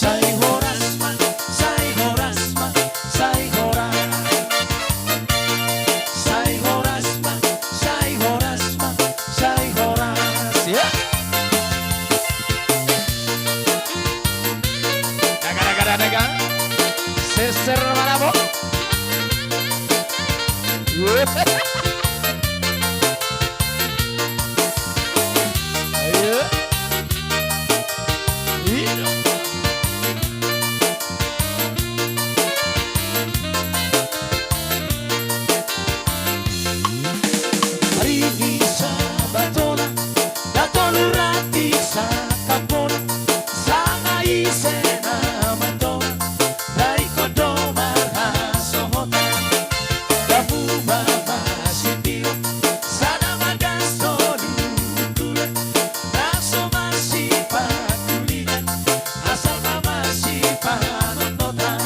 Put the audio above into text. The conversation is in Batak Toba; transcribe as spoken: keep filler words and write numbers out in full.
Sai horas ma, sai horas ma, sai horas ma, sai horas. Sai horas ma, sai horas ma, sai horas. Ya. Daga, daga, daga, daga. Seser ma, Bo. Ayo. Ayo. Ari ni sabatona, da tolu ratik sangkapona, sanga ise na mantonga, da ingkon do marhasohotan. Damu ma masitio, sada ma das tolu tulan, na so masipakulinan, asal ma masipanondotan.